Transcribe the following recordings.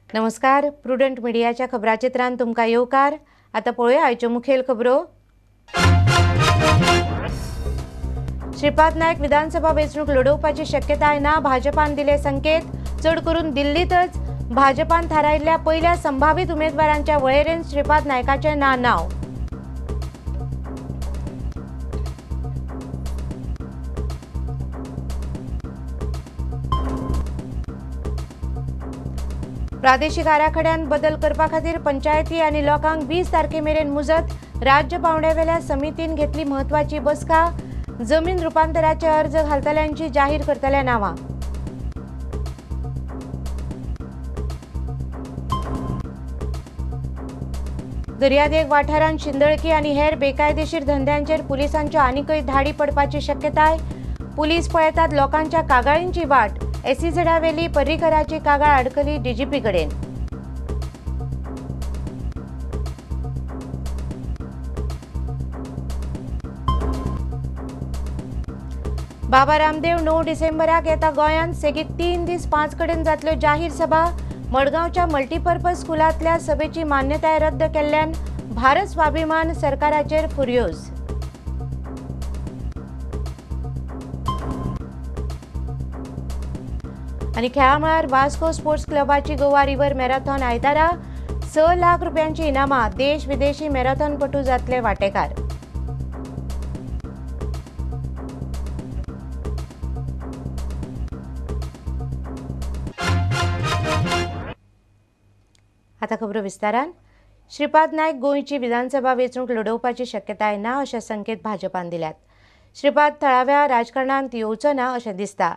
नमस्कार, प्रुडंट मिडियाच्या खबराचित्रान तुमकां येवकार। आतां पळोवया आयच्यो मुखेल खबरो। श्रीपाद नायक विधानसभा वेंचणूक लढोवपाची शक्यताय ना, भाजपान दिले संकेत। चड करून दिल्लीतच भाजपान थारायिल्ल्या पयल्या संभावीत उमेदवारांच्या वळेरेंत श्रीपाद नायकाचें ना नांव। प्रादेशिक आराखड्यांत बदल करपा खातीर पंचायती आनी लोकांक 20 तारखे मेरेन मुजत। राज्य पावंड्यावेल्या समितीन घेतली म्हत्वाची बसका। जमीन रुपांतराचे अर्ज घालतल्यांची जाहीर करतल्या नांवां। दर्यादेग वाठारांत शिंदळकी आनी हेर बेकायदेशीर धंद्यांचेर पुलिसांच्यो आनीकय धाडी पडपाची शक्यताय। पुलीस पळयतात लोकांच्या कागाळींची वाट। एसईझेडावेली पर्रीकराची कागाळ अडकली डीजीपी कडेन। बाबा रामदेव 9 डिसेंबराक येता गोंयांत। सेगीत 3 दीस 5 कडेन जातल्यो जाहीर सभा। मडगांवच्या मल्टीपर्पज स्कुलांतल्या सभेची मान्यताय रद्द केल्ल्यान भारत स्वाभिमान सरकाराचेर फुर्योज। आनी खेळा मळार वास्को स्पोर्ट्स क्लबाची गोवा रिव्हर मॅरेथॉन आयतारा 6 लाख रुपयांची इनामां। देश विदेशी मॅरेथॉनपटू जातले वांटेकार। आतां खबरो विस्तारान। श्रीपाद नायक गोंयची विधानसभा वेंचणूक लढोवपाची शक्यताय ना अशे संकेत भाजपान दिल्यात। श्रीपाद थळाव्या राजकारणांत येवचो ना अशें दिसता।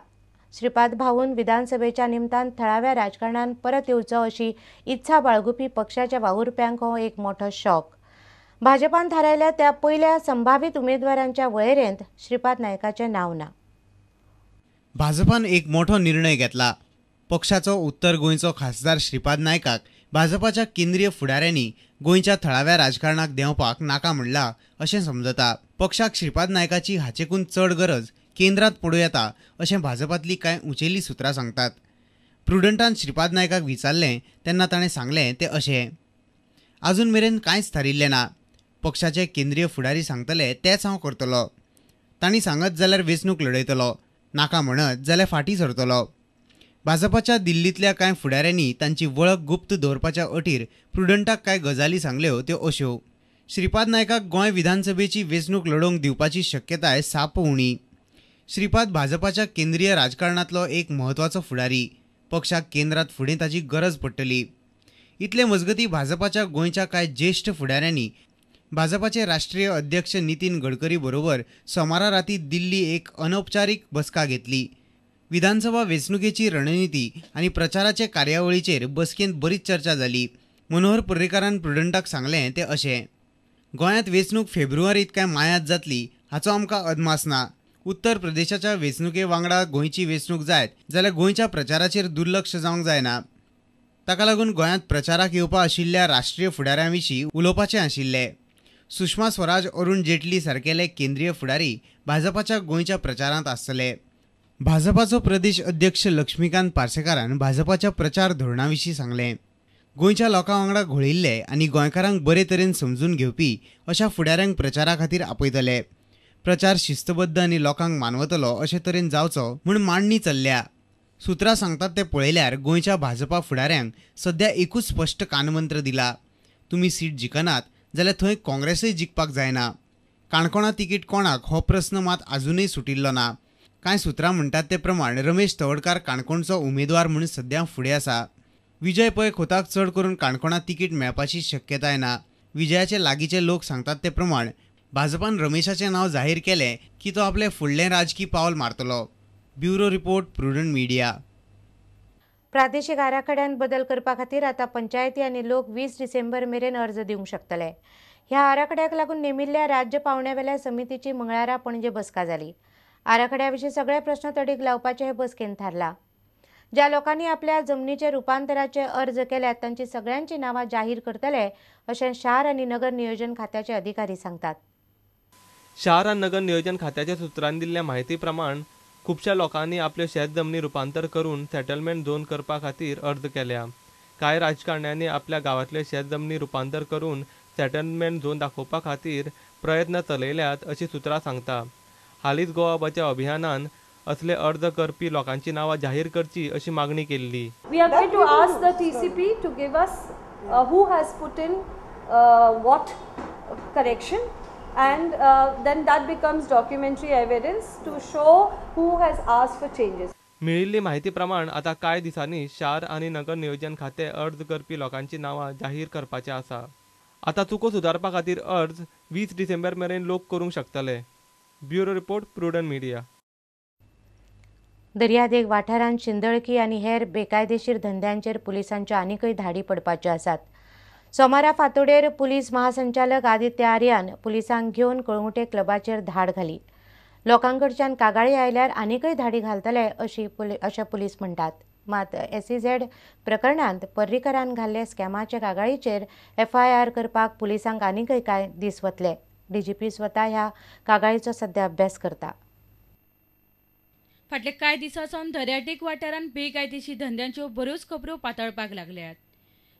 श्रीपाद भाऊन विधानसभेच्या निमतान थळाव्या राजकारणान परत येवचो अशी इत्सा बाळगुपी पक्षाच्या वावुरप्यांक हो एक मोठो शॉक। भाजपान थारायल्या त्या पयल्या संभावीत उमेदवारांच्या वळेरेंत श्रीपाद नायकाचें नांव ना। भाजपान एक मोठो निर्णय घेतला। पक्षाचो उत्तर गोंयचो खासदार श्रीपाद नायकाक भाजपाच्या केंद्रीय फुडाऱ्यांनी गोंयच्या थळाव्या राजकारणाक देंवपाक नाका म्हणला अशें समजता। पक्षाक श्रीपाद नायकाची हाचेकून चड गरज केंद्रात पडूं येता अशें भाजपांतली कांय उंचेली सुत्रां सांगतात। प्रुडंटान श्रीपाद नायकाक विचारलें तेन्ना ताणें सांगलें तें अशें, आजून मेरेन कांयच थारिल्लें ना। पक्षाचे केंद्रीय फुडारी सांगतले तेंच हांव करतलो। तांणी सांगत जाल्यार वेंचणूक लढयतलो, नाका म्हणत जाल्यार फाटीं सरतलो। भाजपाच्या दिल्लींतल्या कांय फुडाऱ्यांनी तांची वळख गुप्त दवरपाच्या अटीर प्रुडंटाक कांय गजाली सांगल्यो त्यो अश्यो। श्रीपाद नायकाक गोंय विधानसभेची वेंचणूक लढोवंक दिवपाची शक्यताय साप्प उणी। श्रीपाद भाजपाच्या केंद्रीय राजकारणांतलो एक म्हत्वाचो फुडारी। पक्षाक केंद्रात फुडें ताची गरज पडटली। इतले मजगती भाजपाच्या गोंयच्या कांय ज्येश्ठ फुडाऱ्यांनी भाजपाचे राष्ट्रीय अध्यक्ष नितीन गडकरी बरोबर सोमारा राती दिल्ली एक अनौपचारीक बसका घेतली। विधानसभा वेंचणुकेची रणनिती आनी प्रचाराचे कार्यावळीचेर बसकेंत बरीच चर्चा जाली। मनोहर पर्रीकारान प्रुडंटाक सांगलें तें अशें, गोंयांत वेंचणूक फेब्रुवारींत काय मायांत जातली हाचो आमकां अदमास ना। उत्तर प्रदेशाच्या वेंचणुके वांगडा गोंयची वेंचणूक जायत जाल्यार गोंयच्या प्रचाराचेर दुर्लक्ष जावंक जायना। ताका लागून गोंयांत प्रचाराक येवपा आशिल्ल्या राष्ट्रीय फुडाऱ्यां विशीं उलोवपाचें आशिल्लें। सुषमा स्वराज, अरुण जेटली सारकेले केंद्रीय फुडारी भाजपाच्या गोंयच्या प्रचारांत आसतले। भाजपाचो प्रदेश अध्यक्ष लक्ष्मीकांत पार्सेकारान भाजपाच्या प्रचार धोरणा विशीं सांगलें। गोंयच्या लोकां वांगडा घोळिल्ले आनी गोंयकारांक बरे तरेन समजून घेवपी अशा फुडाऱ्यांक प्रचारा खातीर आपयतले। प्रचार शिस्तबद्ध आनी लोकांक मानवतलो अशे तरेन जावचो म्हूण मांडणी चल्ल्या। सुत्रां सांगतात ते पळयल्यार गोंयच्या भाजपा फुडाऱ्यांक सद्या एकूच स्पश्ट कानमंत्र दिला, तुमी सीट जिखनात जाल्यार थंय काँग्रेसय जिखपाक जायना। काणकोणा तिकीट कोणाक हो प्रस्न मात आजुनय सुटिल्लो ना। कांय सुत्रां म्हणटात ते प्रमाण रमेश तवडकार काणकोणचो उमेदवार म्हूण सद्या फुडें आसा। विजय पै खोताक चड करून काणकोणा तिकीट मेळपाची शक्यताय ना। विजयाचे लागींचे लोक सांगतात ते प्रमाण भाजपान रमेशाचें नांव जाहीर केलें की तो आपलें फुडलें राजकी पावल मारतलो. Bureau report, Prudent Media. प्रादेशिक आराखड्यांत बदल करपा खातीर आतां पंचायती आनी लोक 20 डिसेंबर मेरेन अर्ज दिवंक शकतले. ह्या आराखड्याक लागून नेमिल्ल्या राज्य पावंड्यावेल्या समितीची मंगळारा पणजे बसका जाली. आराखड्या विशीं सगळे प्रस्न तडीक लावपाचे हे बसकेन थारला. ज्या लोकांनी आपल्या जमनीचे रुपांतराचे अर्ज केल्यात तांची सगळ्यांची नांवां जाहीर करतले अशें शार आनी नगर नियोजन खात्याचे अधिकारी सांगतात. शार आनी नगर नियोजन खात्याच्या सुत्रांनी दिल्ल्या म्हायती प्रमाण खुबश्या लोकांनी आपल्यो शेत जमनी रुपांतर करून सेटलमेंट झोन करपा खातीर अर्ज केल्या. कांय राजकारण्यांनी आपल्या गांवांतल्यो शेत जमनी रुपांतर करून सेटलमेंट झोन दाखोवपा खातीर प्रयत्न चलयल्यात अशी सुत्रां सांगता. हालींच गोवा बचाव अभियानान असले अर्ज करपी लोकांची नांवां जाहीर करची अशी मागणी केल्ली. We are going to ask the TCP to give us who has put in what correction and then that becomes documentary evidence to show who has asked for changes. मेळिल्ली म्हायती प्रमाण आतां कांय दिसांनी शार आनी नगर नियोजन खातें अर्ज करपी लोकांची नांवां जाहीर करपाचें आसा. आतां चुको सुदारपा खातीर अर्ज 20 डिसेंबर मेरेन लोक करूंक शकतले. Bureau report, Prudent Media. दर्यादेग वाठारांत शिंदळकी आनी हेर बेकायदेशीर धंद्यांचेर पुलिसांच्यो आनीकय धाडी पडपाच्यो आसात. सोमारा फांतोडेर पुलीस महासंचालक आदित्य आर्यान पुलिसांक घेवन कळंगूटे क्लबाचेर धाड घाली. लोकांकडच्यान कागाळी आयल्यार आनीकय धाडी घालतले अशें पुलीस म्हणटात. मात SEZ प्रकरणांत पर्रीकरान घाल्ले स्कॅमाचे कागाळीचेर FIR करपाक पुलिसांक आनीकय कांय दीस वतले. DGP स्वता ह्या कागाळीचो सध्या अभ्यास करता. फाटले कांय दिसां सावन दर्यादेग वाठारांत बेकायदेशीर धंद्यांच्यो बऱ्योच खबरो पातळपाक लागल्यात.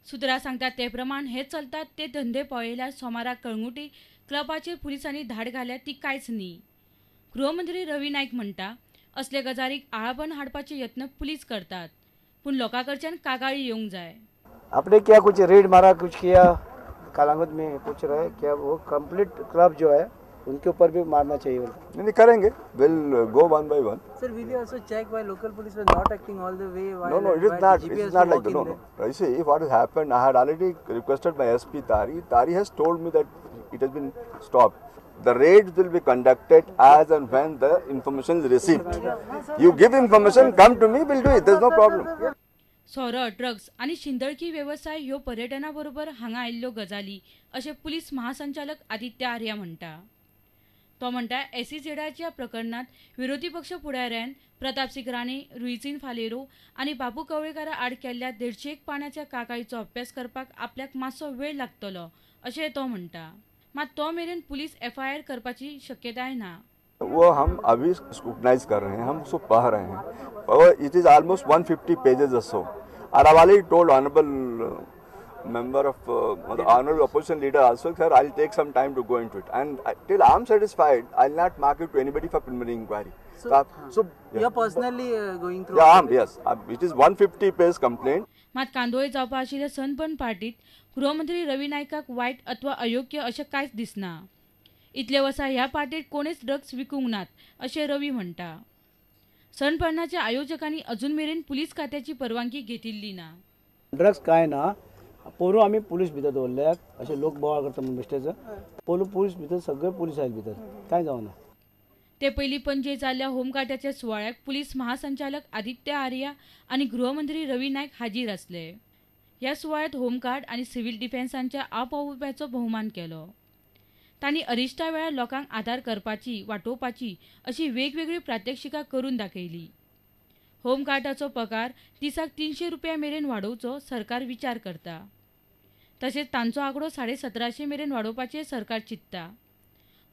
सुत्रां सांगतात ते प्रमाण हे चलतात ते धंदे पळयल्यार सोमारा कळंगूटे क्लबाचेर पुलिसांनी धाड घाल्या ती कांयच न्ही. गृहमंत्री रवी नायक म्हणटा असले गजालीक आळाबंद हाडपाचे यत्न पुलीस करतात, पूण लोकां कडच्यान कागाळी येवंक जाय. आपने क्या कुछ रेड मारा, कुछ किया कालांगुट में पूछ रहे क्या वो कंप्लीट क्लब जो है उनके ऊपर भी मारना चाहिए. नहीं करेंगे, will go one by one. Sir, will you also check why local police were not acting all the way? No, no, it is not. It's not like that. No, no. You see, what has happened, I had already requested my SP Tari. Tari has told me that it has been stopped. The raids will be conducted as and when the information is received. You give information, come to me, we'll do it. There's no problem. सोरो, drugs आनी शिंदळकी वेवसाय ह्यो पर्यटना बरोबर हांगा आयिल्ल्यो गजाली अशें पुलीस महासंचालक आदित्य आर्या म्हणटा. तो म्हणटा SEZच्या प्रकरणांत विरोधी पक्ष फुडाऱ्यान प्रताप सिंग राणे, रुईझीन फालेरो आनी बाबू कवळेकारा आड केल्ल्या 150 पानाच्या कागाळीचो अभ्यास करपाक आपल्याक मातसो वेळ लागतलो अशें तो म्हणटा. मात तो मेरेन पुलीस FIR करपाची शक्यताय ना. वो हम अभी स्क्रूटनाइज कर रहे हैं, हम उसको पढ़ रहे हैं. और it is almost 150 pages or so. Aur I already told honourable member of the honorable opposition leader also, sir, I'll take some time to go into it, and till I'm satisfied, I'll not mark it to anybody for preliminary inquiry. So yeah, you're personally going through? Yeah, yes, it is 150 page complaint. मात कांदोळे जावपा आशिल्ल्या sunburn पार्टीत गृहमंत्री रवी नायकाक वायट अथवा अयोग्य अशें कांयच दिसना. इतले वर्सा ह्या पार्टीत कोणेच ड्रग्स विकूंक नात अशें रवी म्हणटा. सनबर्नाच्या आयोजकांनी अजून मेरेन पुलीस खात्याची परवानगी घेतिल्ली ना. ड्रग्स काय ना, पोरू आमी पुलीस भितर दवरल्यात, अशे लोक बोवाळ करता म्हणून बेश्टेचो. पोरू पुलीस भितर सगळे पुलीस आयले भितर, कांय जावना. ते पयलीं पणजे जाल्ल्या होमगार्डाच्या सुवाळ्याक पुलीस महासंचालक आदित्य आर्या आनी गृहमंत्री रवी नायक हाजीर आसले. ह्या सुवाळ्यांत होमगार्ड आनी सिव्हील डिफेन्सांच्या आपवावुरप्याचो भोवमान केलो. तांणी अरिश्टा वेळार लोकांक आदार करपाची, वाटोवपाची अशी वेगवेगळी प्रात्यक्षिकां करून दाखयली. होमगार्डाचो पगार दिसाक 300 रुपया मेरेन वाडोवचो सरकार विचार करता. तशेंच तांचो आंकडो 1750 मेरेन वाडोवपाचें सरकार चिंतता.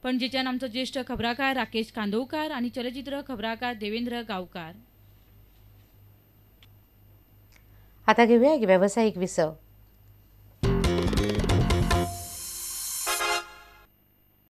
पणजेच्यान आमचो ज्येश्ठ खबराकार राकेश कांदोळकार आनी चलचित्र खबराकार देवेंद्र गांवकार. आता घेऊया एक व्यावसायिक विसव.